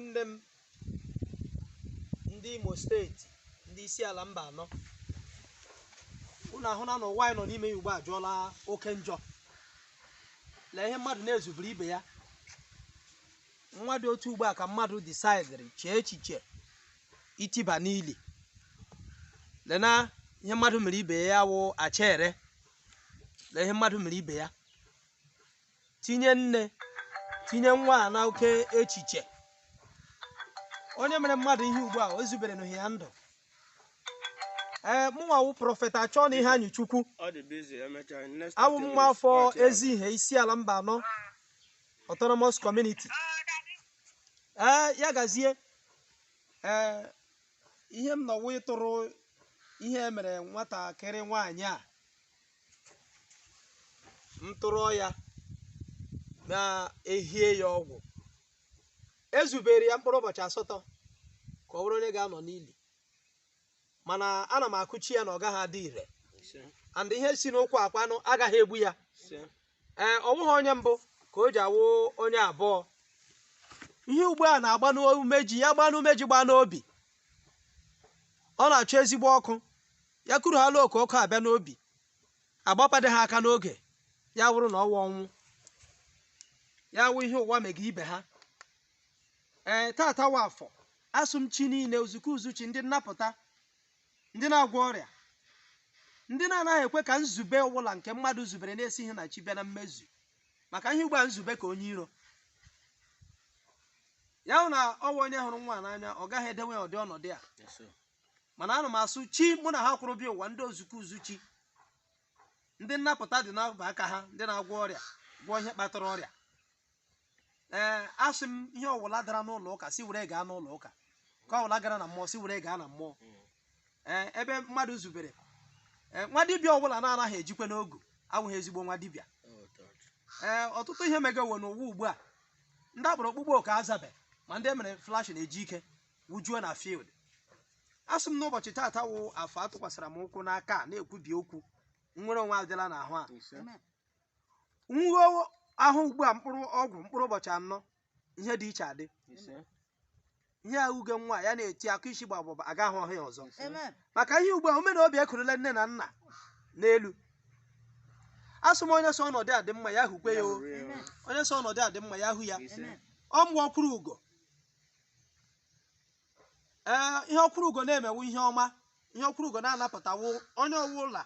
Ụmụnne m ndị Imo Steeti, ndị isi ala mba anọ, unu ahụna na ụwa anyị nọ n'ime ya ugbu a ajọọla oke njọ. Lee ihe mmadụ na-ezubere ibe ya. Nwa dị otu ugbu a ka mmadụ disaidịrị chee echiche itiba n'ili. Lena ihe mmadụ mere ibe ya wụ achere. Lee ihe mmadụ mere ibe ya, tinye nne, tinye nwa a na oke echiche. Onye mere mmadụ ihe ugbu a, o zubere n'ohi ya ndụ. Ee, mụnwa wụ Prophet achọ na ihe anyị Chukwu awụ m nwa afọ ezi ihe isi ala mba anọ autonomous community. Ee, ya gazie. Ee, ihe m nọwụ ịtụrụ ihe mere nwatakịrị nwaanyị a, m tụrụ ya na-ehie ya ọgwụ. Ezubere ya mkpụrụ ụbọchị 8 ka ọ bụrụ onye ga-anọ n'ili, mana ana m akụchi ya na ọ gaghị adị ire, and ihe si n'ụkwụ akwanụ agaghị egbu ya. Ee, ọ bụghị onye mbụ ka o ji awụ onye abụọ. Ihe ugbu a na-agba n'umeji ya, gbaa n'umeji, gbaa n'obi. Ọ na-achọ ezigbo ọkụ ya kuru ha oku ọkụ abịa n'obi, agbapade ha aka n'oge, ya wụrụ na ọwa ọnwụ ya wụ ihe ụwa mega ibe ha. Ee, tata wa afọ, asụ m chi niile, ozuko uzuchi, ndị nnapụta, ndị na-agwọ ọrịa, ndị na-anaghị ekwe ka nzube ọbụla nke mmadụ zubere na-esighị na chi bịa na mmezu. Maka ihe ugbu a, nzube ka onye iro ya hụ na ọwa onye hụrụ nwa n'anya, ọ gaghị edewe ya ụdị ọnọdụ a. Mana ana m asụ chi mụ na ha kwụrụ bịa ụwa, ndị ozuko uzuchi, ndị nnapụta dị n'ọba aka ha, ndị na-agwọ ọrịa, gwọọ ihe kpatara ọrịa. Ee, asị m ihe ọwụla dara n'ụlọ ụka, si were gaa n'ụlọ ụka, ka ọwụla gara na mmụọ, si were gaa na mmụọ. Ee, ebe mmadụ zubere, ee, nwa dibịa ọbụla na-anaghị ejikwe n'ogu awụghị ezigbo nwa dibịa. Ee, ọtụtụ ihe megawo n'ụwa ugbu a. Ndị akpọrọ okpukpe oke azabe, ma ndị emere flash na-eji ike wujuo na field. Asị m n'ụbọchị taata wụ afọ, atụkwasịra m ụkwụ n'aka a na-ekwubi okwu, nnwere onwe adịla n'ahụ a. Nwuo ahụ ugbu a, mkpụrụ ọgwụ mkpụrụ ụbọchị 4, ihe dị iche adị. Ihe ahụge nwa ya na-eti akụ isi gbagbaba agaghị ọhụ ya ọzọ. Maka ihe ugbu a, omena obi ekurula nne na nna n'elu. Asụ m onye so ọnọdụ a dị mma, ya hụkwe ya o. Onye so ọnọdụ a dị mma, ya hụ ya. Ọ mgbe ọkwụrụ ugo, ee, ihe ọkwụrụ ugo na-emewu ihe ọma, ihe ọkwụrụ ugo na-anapụtawu onye ọwụla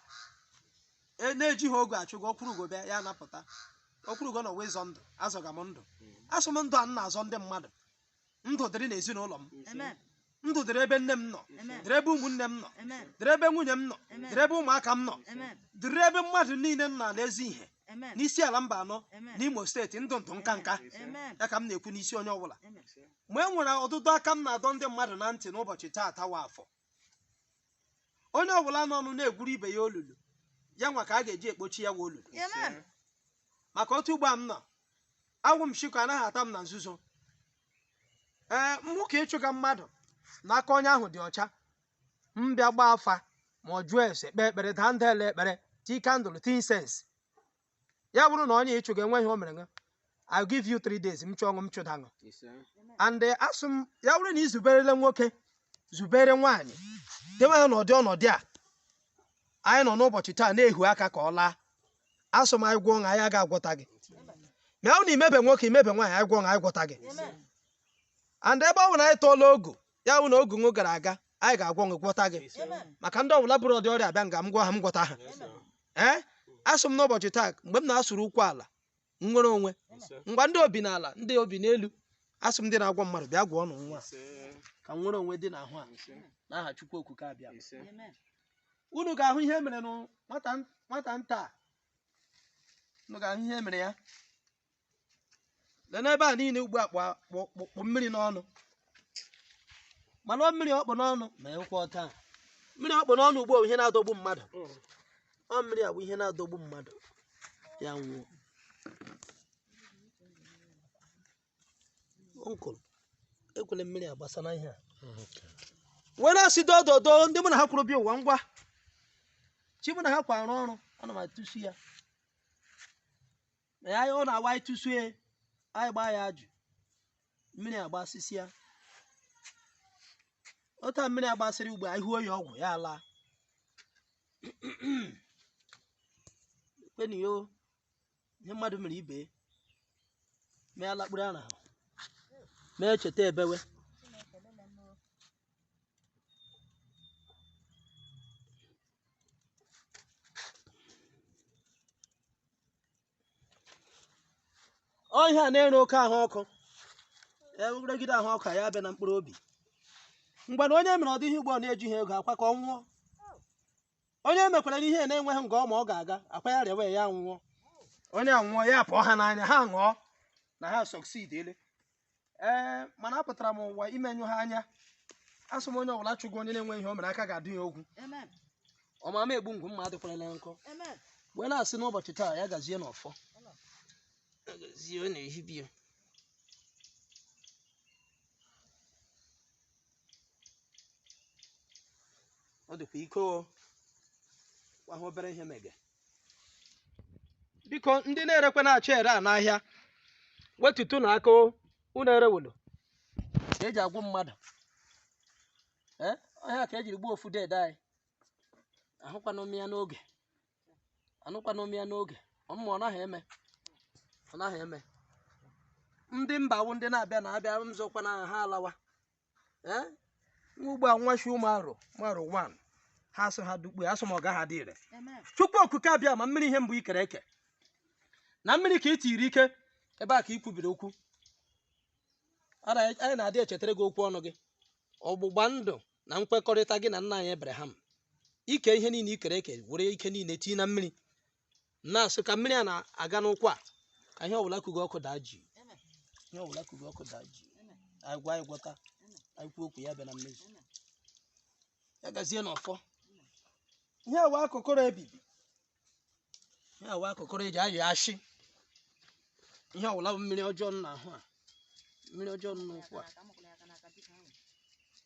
na-ejighị oge achụgo ọkwụrụ ugo bịa ya anapụta. Ọkwụrụ ugo nọ wee zọ ndụ, azọga m ndụ. Asụ m ndụ a m na-azọ ndị mmadụ, ndụ dịrị n'ezinụlọ m, ndụ dịrị ebe nne m nọ, dịrị ebe ụmụnne m nọ, dịrị ebe nwunye m nọ, dịrị ebe ụmụaka m nọ, dịrị ebe mmadụ niile nọ n'ezi ihe n'isi ala mba anọ n'Imo Steeti. Ndụ ndụ nka nka ya ka m na-ekwu n'isi onye ọbụla. Mgbe e nwere ọdụdụ aka m na-adọ ndị mmadụ na ntị n'ụbọchị taata wa afọ, onye ọbụla nọ ọnụ na-egwuru ibe ya olulu, ya nwa ka a ga-eji ekpochi ya wa olulu. Maka otu ugbo a m nọ awụ m shikọ anaghị ata m na nzuzo. Ee, mhụ ka ịchụga mmadụ n'aka onye ahụ dị ọcha, m bịa gbaa afa, ma ọ jụọ ese, kpee ekpere, daa ndị ele ekpere, tii candle, tii incense, ya bụrụ na onye ịchụga enweghị o mere ṅụ, I'll give you 3 days, m chụọ ọṅụ, m chụda ṅụ. And asụ m ya bụrụ na ị zuberele nwoke, zubere nwaanyị, dewe ha n'ụdị ọnọdụ a anyị nọ n'ụbọchị taa na-ehu aka ka ọ laa, asụ m anyị gwọọ ṅụ, anyị aga agwọta gị. Ma ọ na imebe nwoke, imebe nwaanyị, anyị gwọọ ṅụ, anyị gwọta gị. And ebe ọ bụ na anyị tọọla ogu, ya bụ na ogu ṅụ gara aga, anyị ga-agwọ ṅụ, gwọta gị. Maka ndị ọbụla bụrụ ọdị ọrịa abịa nga m gwọ ha, m gwọta ha. Ee, asụ m n'ụbọchị taa, mgbe m na-asụrụ ụkwụ ala nnwere onwe, ngwa ndị obi n'ala, ndị obi n'elu, asụ m ndị na-agwọ mmadụ, bịa gwọọ ọnụ nwa a, ka nnwere onwe dị n'ahụ a, n'aha Chukwu Okuke abịa. Unu ga-ahụ ihe mere nụ nwata nwata nta a. Unu ga-ahụ ihe mere ya. Lee n'ebe a niile ugbu a, kpụ kpụ kpụ mmiri n'ọnụ, mana ọ mmiri ọkpụ n'ọnụ ma ekwe taa. Mmiri ọkpụ n'ọnụ ugbu a bụ ihe na-adọgbu mmadụ. Ọ mmiri a bụ ihe na-adọgbu mmadụ, ya nwụọ. Uncle, ekwele mmiri agbasa na ihe a were asị dododo. Ndị mụ na ha kwuru bịa ụwa, ngwa chi mụ na ha kwa arụ ọrụ, ana m atụsu ya ma ya ọ na-awa anyị tụsue, anyị gbaa ya ajụ, mmiri agbasisi ya. Otu a mmiri agbasịrị ugbo a, ihuo ya ọgwụ ya alaa. Kweni yo, ihe mmadụ mere ibe mee alakpuru ara ahụ mee cheta ebewe. Ọ ihe a na-ere oke ahụ ọkụ, eregide ahụ ọkụ a ya abịa na mkpụrụ obi. Mgbe na onye mere ọ dịghị ugbo ọ na-ejighị ego akwa ka ọ nwụọ. Onye mekwara ihe na-enweghị nga ọ ma ọ ga-aga akwa ya rịawa ya nwụọ. Onye anwụọ ya pụọ ha n'anya, ha ṅụọ na ha succeed ele. Ee, mana apụtara m ụwa imenyụ ha anya. Asụ m onye ọbụla chụgo onye na-enwe ihe o mere aka ga-adụ ya ogwu. Ọmama egbu ngwu mma adịkwarala nkọ. Wee na-asị n'ụbọchị taa ya gazie n'ọfọ. Ya gazie ọ na-ehibi ya. Ọ dịkwa ike o. Gwa ha obere ihe mege. Biko ndị na-erekwa na-achọ ere a n'ahịa, wetutu na aka o, unu erewolo. Ka eji agwụ mmadụ. Ee, ọhịa ka ejiri gbuo ofu dede anyị. Ahụkwana m ya n'oge. Anụkwana m ya n'oge. Ọmụma ọ naghị eme. Ọ naghị eme. Ndị mba wụ ndị na-abịa na-abịa nzọkwa na ha alawa. Ee, nwa ugbu a nwa shi ụmụ arụ ụmụ arụ 1 ha asụ ha dukpu asụ ma ọ gaghị adị ire. Chukwu okuke abịa ma mmiri ihe mbụ ikere eke na mmiri ka i tiri ike ebe a ka i kwubiri okwu. Anyị na-adị echetara gị okwu ọnụ gị, ọgbụgba ndụ na nkwekọrịta gị na nna anyị Abraham. Ike ihe niile ikere eke were ike niile tinye na mmiri, na-asụ ka mmiri a na-aga n'ụkwụ a ka ihe ọbụla kugo ọkụ daa ji, ihe ọbụla kugo ọkụ daa ji. Anyị gwa anyị gwọta, anyị kwuo okwu ya bịa na mmezu. Ya gazie n'ọfọ. Ihe awa akụkọrọ ebibi, ihe awa akụkọrọ eji ayị ashị. Ihe ọbụla bụ mmiri ọjọọ nọ n'ahụ a, mmiri ọjọọ nọ n'ụkwụ a,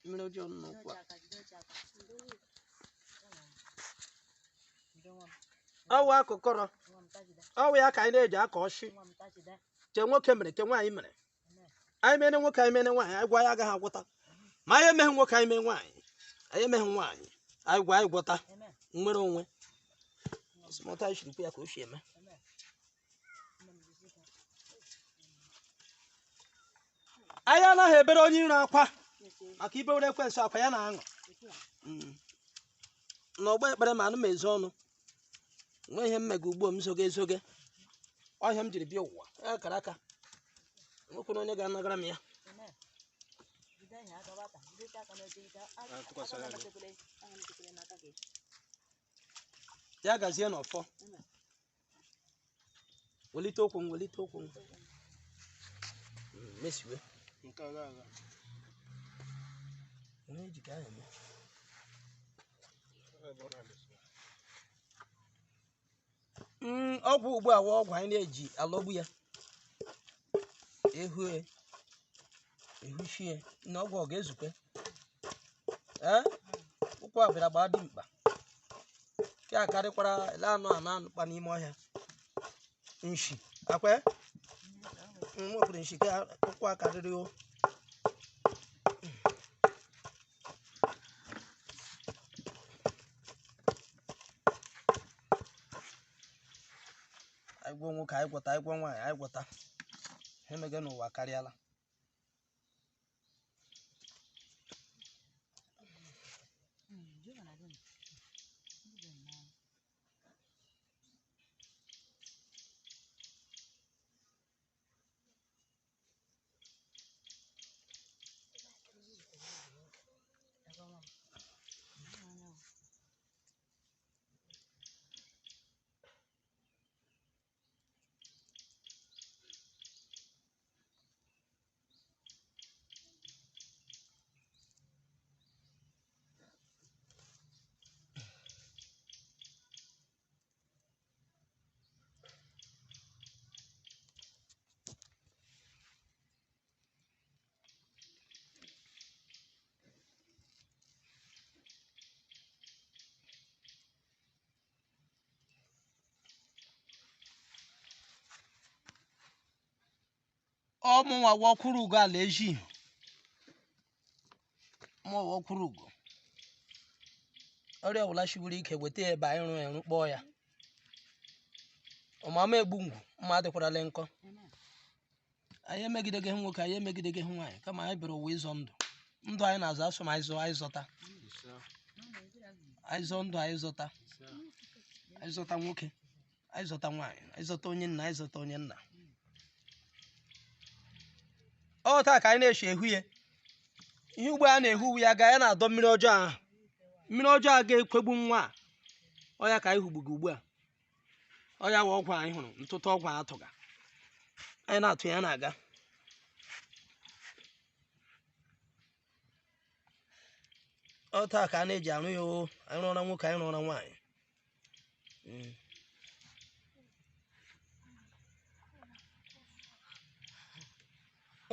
mmiri ọjọọ nọ n'ụkwụ a. Ọwụ akụkọrọ, ọwụ ya ka anyị na-eji akọ ọshị. Che nwoke mere, che nwaanyị mere. Anyị mere nwoke, anyị mere nwaanyị, anyị gwa ya agaghị agwọta. Ma anyị emeghị nwoke, anyị mee nwaanyị, anyị emeghị nwaanyị, anyị gwa anyị gwọta. Nnwere onwe smọta anyị shiri kwu ya ka o si eme. Anyị anaghị ebere onye iro akwa maka ibewere ekwensu akwa ya na-aṅụ. N'ọgbọ ekpere ma anụ m ezo ọnụ, nwe ihe mmega ugbo m zoge ezoge. Ọhịa m jiri bịa ụwa ya kara aka, nwekwara onye ga-anagara m ya. Ya gazie n'ọfọ. Welite ụkwụ m, welite ụkwụ m. Mesiwe. Nke agha agha. Ihe eji ka ahụ eme. Ọgwụ ugbu a wụ ọgwụ anyị na-eji alọgbu ya. Ehue, ehuchie, na ọgwụ ọ ga-ezukwe. Ee, ụkwụ a bịara gbaa dimkpa. Nke a karịkwara ele anụ a na-anụkpa n'ime ọhịa. Nshi, akwe? Nwekwuru nshi ka ụkwụ a karịrị o. Anyị gwọ nwoke, anyị gwọta, anyị gwọ nwaanyị, anyị gwọta. Ihe mege n'ụwa karịala. Ọmụnwa wakwuru ugo ala eji. Mmụọ ọkwụrụ ugo. Ọrịa ọbụla shiwuru ike, weta ya ebe anyị rụọ ya, rụkpọọ ya. Ọmama egbu ngwu mma adịkwarala nkọ. Anyị emegideghị nwoke, anyị emegideghị nwaanyị, kama anyị bịara ụwa ịzọ ndụ. Ndụ anyị na-azụ, asụ ma anyị zụọ, anyị zọta. Anyị zọọ ndụ, anyị zọta. Anyị zọta nwoke, anyị zọta nwaanyị, anyị zọta onye nna, anyị zọta onye nna. Ọ taa ka anyị na-eshi ehu ya. Ihe ugbo a na-ehu ya ga ya na-adọ mmiri ọjọọ ahụ. Mmiri ọjọọ a ga-ekwegbu nwa a. Ọ ya ka anyị hugbugo ugbu a. Ọ ya wa ọgwụ anyị hụrụ, ntụtụ ọgwụ atụga. Anyị na-atụ ya na-aga. Ọ taa ka a na-eji arụ ya o. Anyị rụọra nwoke, anyị rụọra nwaanyị.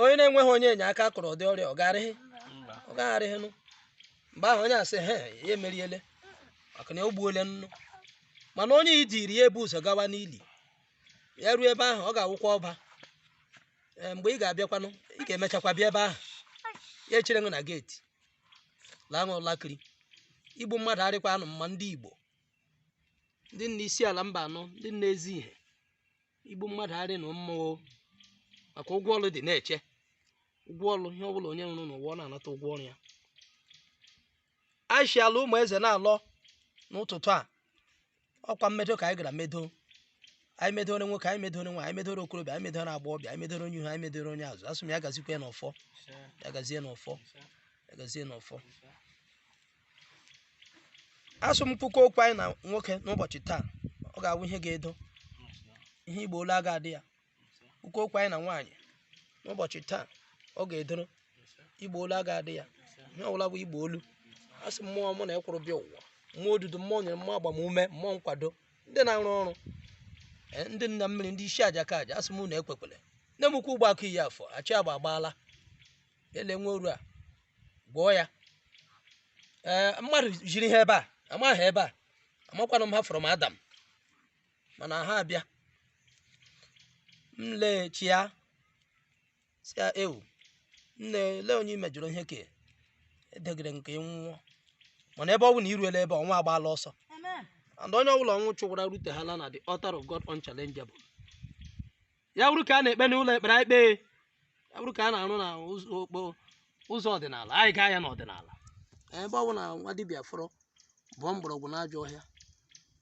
Onye na-enweghị onye enye aka kụrụ ụdị ọrịa, ọ garịghị? Ọ gagharịghịnụ. Mgbe ahụ onye asị he ya emeriele, maka na o gbuole nnu. Mana onye idiri ya ebu ụzọ gawa n'ili ya, ruo ebe ahụ ọ ga-awụkwa ọba. Ee, mgbe ị ga-abịakwanụ, ị ga-emechakwa bịa ebe ahụ, ya echere ṅụ na geeti laa ṅụ lakiri. Igbu mmadụ arịkwa anụ mma. Ndị Igbo, ndị nna isi ala mba anọ, ndị nna ezi ihe, igbu mmadụ arị na mmụọ, maka ụgwọ ọlụ dị na-eche. Ụgwọ ọlụ ihe ọbụla onye rụrụ n'ụwa, ọ na-anata ụgwọ ọrụ ya. Anyị ala ụmụ eze na-alọ n'ụtụtụ a. Ọkwa mmedo ka anyị gara medo. Anyị medoro nwoke, anyị medoro nwaanyị, anyị medoro okorobịa, anyị medoro agbọghọbịa, anyị medoro onye ihu, anyị medoro onye azụ. Asụ m ya gazikwa ya n'ọfọ, ya gazie n'ọfọ, ya gazie n'ọfọ. Asụ m kwukọ okwu anyị na nwoke n'ụbọchị taa, ọ ga-awụ ihe ga-edo ihe igbo olu aga adị ya. Kwukọ okwu anyị na nwaanyị n'ụbọchị taa, ọ ga-edoro igbo olu aga adị ya. Ihe ọbụla bụ igbo olu, asị mmụọ mụ na ekwuru bịa ụwa, mmụọ odudu, mmụọ nyere, mmụọ agbamume, mmụọ nkwado, ndị na-arụ ọrụ, ndị nna mmiri, ndị isi aja ka aja, asị m unu ekwekwele. Nne m ukwu ụgbọ akụ iyi afọ achị agba agbaala ele nwe oru a gwọọ ya. Ee, mmadụ jiri ihe ebe a amaghị ebe a, amakwanụ m ha fọrọ m Adam, mana ha abịa m lee chi ya, si ya ewu nne, lee onye i mejọrọ ihe ka edegere nke nwụọ. Mana ebe ọ bụ na iruela ebe ọnwa agbaala ọsọ, and onye ọbụla ọnwụ chụkwara ruteghala na the altar of God unchallengeable. Ya bụrụ ka a na-ekpe n'ụlọ ekpere, anyị kpee. Ya bụrụ ka a na-arụ na ụzọ okpo ụzọ ọdịnala, anyị gaa ya n'ọdịnala. Ebe ọ bụ na nwa dibịa fọrọ bụọ mgbọrọgwụ n'ajọ ọhịa,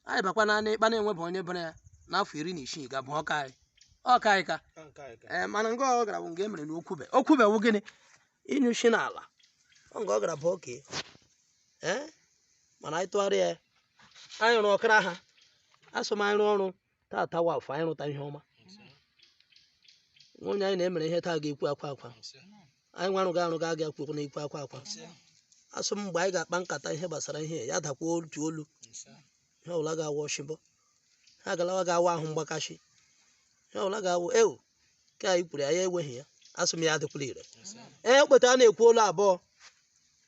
anyị bakwa na ịkpa na-enweba onye bere ya n'afọ 16 ga bụ ọka anyị, ọka anyị ka. Ee, mana nga ọ gara bụ nga e mere na okwube. Okwube wụ gịnị? Ịnyụshi n'ala. Ọ nga ọ gara bụ oke. Ee, mana anyị tụgharịa ya, anyị rụọ ọkara ha. Asụ m anyị rụọ ọrụ taata wa afọ, anyị rụta ihe ọma. Nwa onye anyị na-emere ihe taa ga-ekwu akwa akwa. Anyị nwa arụga arụga aga ekwu na ekwu akwa akwa. Asụ m mgbe anyị ga-akpa nkata ihe gbasara ihe ya, dakwa otu olu. Ihe ọbụla ga-awụ ọshịbọ ha galawa, ga-awụ ahụ mgbakashi. Ihe ọbụla ga-awụ ewu ke anyị kwuru ya enweghị ya. Asụ m ya adịkwala ire. Ee, okpete a na-ekwu olu abụọ,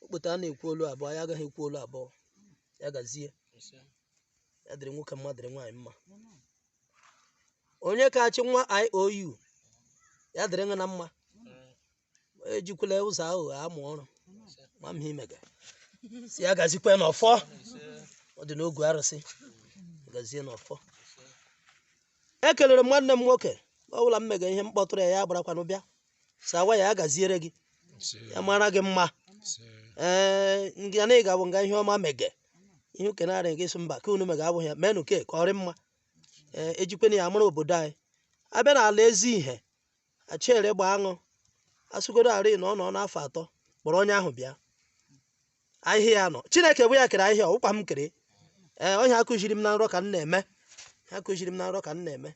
okpete a na-ekwu olu abụọ, anyị agaghị ekwu olu abụọ. Ya gazie, ya dịrị nwoke mma, dịrị nwaanyị mma. Onye ka achị nwa IOU, ya dịrị ṅụ na mma. Ejikwala ụzọ aghụghọ amụ ọrụ ma m ha imega. Si ya gazikwe n'ọfọ. Ọ dị n'ogu arụsị, gazie n'ọfọ. Ekelere m nwanne m nwoke. Ọ bụla m mega ihe m kpọtụrụ ya, ya gbarakwanụ bịa sawa ya. Ya gaziere gị, ya mara gị mma. Ee, nga na ị ga-abụ nga ihe ọma mege ihe uke na-arị gị sị mba ka unu mega abụghị ya menụ ke ka ọ rị mma. Ee, ejikwana ya mara obodo anyị. Abịa n'ala ezi ihe achere gbaa aṅụ, asụgodo arị na ọ nọ n'afọ 3, kpọrọ onye ahụ bịa. Ahịhịa ya nọ, Chineke bụ ya kere ahịhịa, ọwụkwa m kere. Ee, ọhịa akụziri m na nrọ ka m na-eme, ha kụziri m na nrọ ka m na-eme.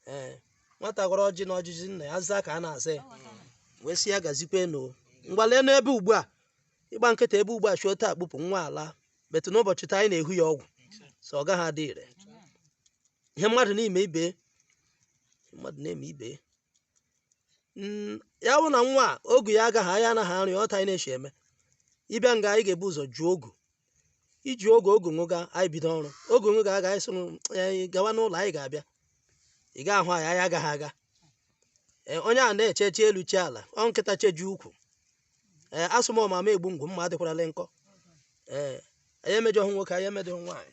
Ee, nwata gwara ọjị na ọjịjị nna ya zaa ka a na-aza ya, wee sị ya gazikwe nụ. Ngwa, lee n'ebe ugbu a ịgba nkịta ebe ugbu a chi otu akpụpụ nwa ala metụ n'ụbọchị taa, anyị na-ehu ya ọgwụ so ọ gaghị adị ire. Ihe mmadụ na-eme ibe mmadụ na-eme ibe. Ya bụ na nwa a ogu ya agaghị, anyị anaghị arụ ya ọta. Anyị na-eshi eme ịbịa nga, anyị ga-ebu ụzọ jụọ ogu iji oge ogu ṅụga, anyị bido ọrụ. Ogu ṅụga aga, anyị sị anyị gawa n'ụlọ, anyị ga-abịa. Ị ga-ahụ anyị, anyị agaghị aga. Ee, onye a na-eche chi elu chi ala, ọ nkịta cheju ukwu. Ee, asụ m ọmama egbu ngwu mma adịkwarala nkọ. Ee, anyị emejọghị nwoke, anyị emejọghị nwaanyị.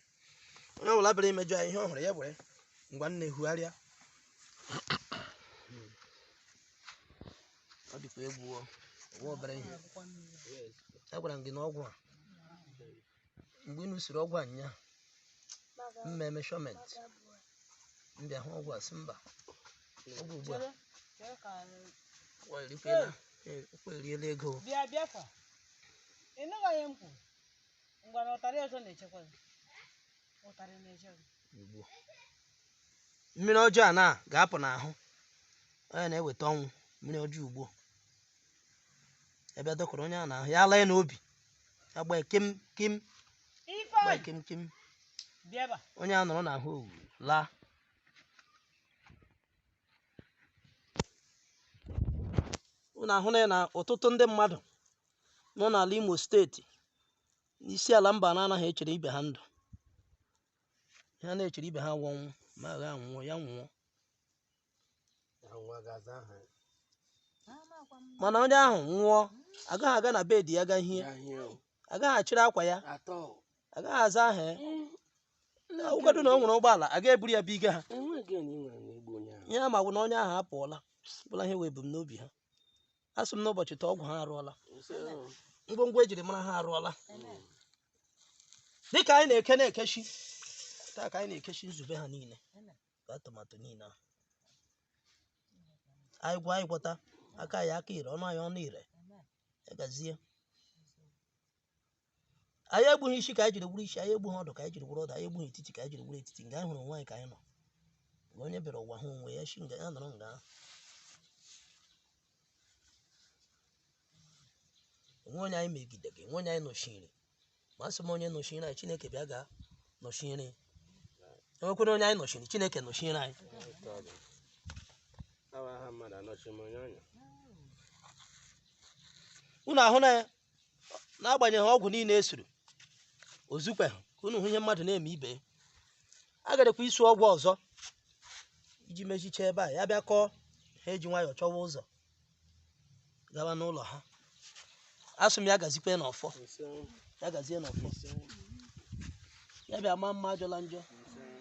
Onye ọbụla bịara imejọ anyị, ihe ọ hụrụ ya were. Ngwa nne, hugharịa. Ọ dịkwa egwu o. Ọwa obere ihe. Agwara m gị na ọgwụ a, mgbe ị nụsiri ọgwụ a nya mme measurement, mbịa hụ ọgwụ a, sị mba, ọgwụ ugbu a kwa erikwela, kwa eriela ego. Bịa, bịa fa, ị nụghị ihe m kwuru? Ngwa, na ụtarị ọzọ na-echekwa gị, ụtarị na-eche gị. Ugbu mmiri ọjọọ a na ga-apụ n'ahụ onye na-eweta ọnwụ, mmiri ọjọọ ugbu ebe dọkọrọ onye a n'ahụ ya laa ya n'obi, ya gbaa kim kim gbaa. Ifeanyị! Kim kim. Bịa ebe a. Onye a nọrọ n'ahụ owu laa. Unu ahụ na ọtụtụ ndị mmadụ nọ n'ala Imo Steeti, n'isi ala mba, na-anaghị echere ibe ha ndụ. Ha na-echere ibe ha ọnwụ, ma agha anwụọ ya nwụọ. Nwa ga-aza aha ya. Mana onye ahụ nwụọ, agaghị aga na bedi ya ga hie. Ya hie o. Agaghị achịrị akwa ya. Atọ. Agaghị aza aha ya. Ụgodu na o nwere ụgbọala, aga eburu ya biga ha. Enweghị onye ị nwere na-egbu onye ahụ. Ihe ama bụ na onye ahụ apụọla, bụla ihe wee ebumnobi ha. Asị m n'ụbọchị taa, ọgwụ ha arụọla. Ise o. Ngwongwo ejiri mara ha arụọla. Dịka anyị na-eke na-ekechi taa, ka anyị na-ekechi nzube ha niile, ka atụmatụ niile ahụ anyị gwa anyị gwọta aka anyị aka ire, ọnụ anyị ọnụ ire, ya gazie. Anyị egbughị isi ka anyị jiri gburu isi, anyị egbughị ọdụ ka anyị jiri gburu ọdụ, anyị egbughị etiti ka anyị jiri gburu etiti. Nga anyị hụrụ onwe anyị ka anyị nọ. Mgbe onye bịara ụwa hụ onwe ya, shi nga ya nọrọ nga ahụ. Onwe onye anyị megide gị, onwe onye anyị nọchiri, ma asị m onye nọchiri anyị, Chineke bịa gaa nọchiri. Enwekwara onye anyị nọchiri, Chineke nọchiri anyị. Otu ọ dị. Awa aha mmadụ anọchi m onye ọnya. Unu ahụ na ya, n'agbanyeghị ọgwụ niile esuru ozukwe, ka unu hụ ihe mmadụ na-eme ibe ya. A garakwa isu ọgwụ ọzọ iji mechicha ebe a, ya bịa kọọ ha eji nwayọọ chọwa ụzọ gawa n'ụlọ ha. Asụ m ya gazikwe n'ọfọ. Ise o. Ya gazie n'ọfọ. Ise o. Ya bịa maa mma, ajọla njọ. Ise o.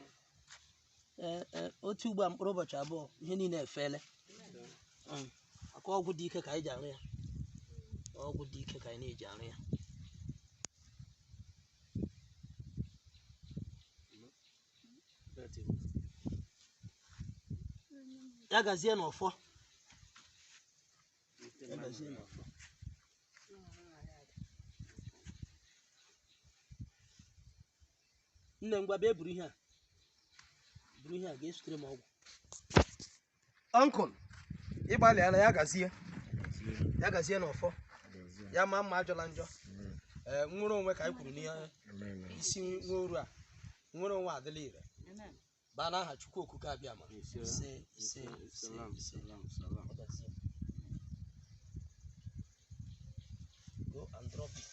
Ee ee, otu ugbu a, mkpụrụ ụbọchị 2, ihe niile efeele. Maka ọgwụ dị ike ka anyị ji arụ ya, ọgwụ dị ike ka anyị na-eji arụ ya. Betty. Ya gazie n'ọfọ. Ite Ya mmanụ gazie na- n'ọfọ. Nne, ngwa, bịa buru ihe a, buru ihe a ga-esutere m ọgwụ. Ọnkụl, ịgbalịala, ya gazie, ya gazie n'ọfọ. Ya maa mma, ajọla njọ. Ee, nwere onwe ka anyị kwuru n'ihe isi nwa oru a, nwere onwe adịla ire. Amen. Baa n'aha Chukwu Okuke abịa ma. Ise. Ise, ise, ise. Salam, Ise. salam, salam. Ya gazie. Go and drop it.